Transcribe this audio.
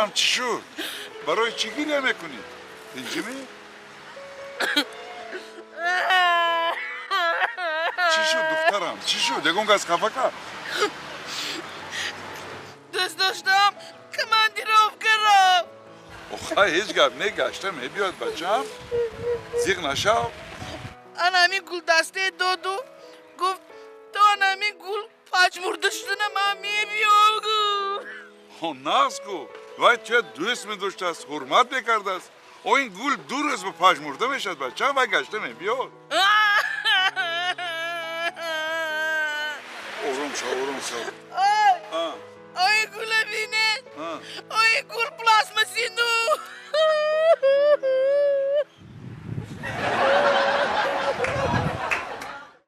Духтарам, чӣ шуд? Барои чӣ гиря мекунӣ? Тинҷимӣ? Чӣ шуд, духтарам? Чӣ шуд? Ягон кас хафа кард? Дӯст доштам, командировка рафт. Охай, ҳеҷ гап не, гашта мебиёд, бачам. Зиқ нашав. Ана ҳамин гулдастае доду гуфт, то ана ҳамин гул пажмурда шудана ман мебиём, гуфт. Нағз гуфт. Вай туя дӯст медоштааст, ҳурмат мекардааст. О, ин гул 2 рӯз ба пажмурда мешавад, бачам, вай гашта мебиёд. Ором шав, ором шав. Ой, гула бинед. Ой, гул пластмассину.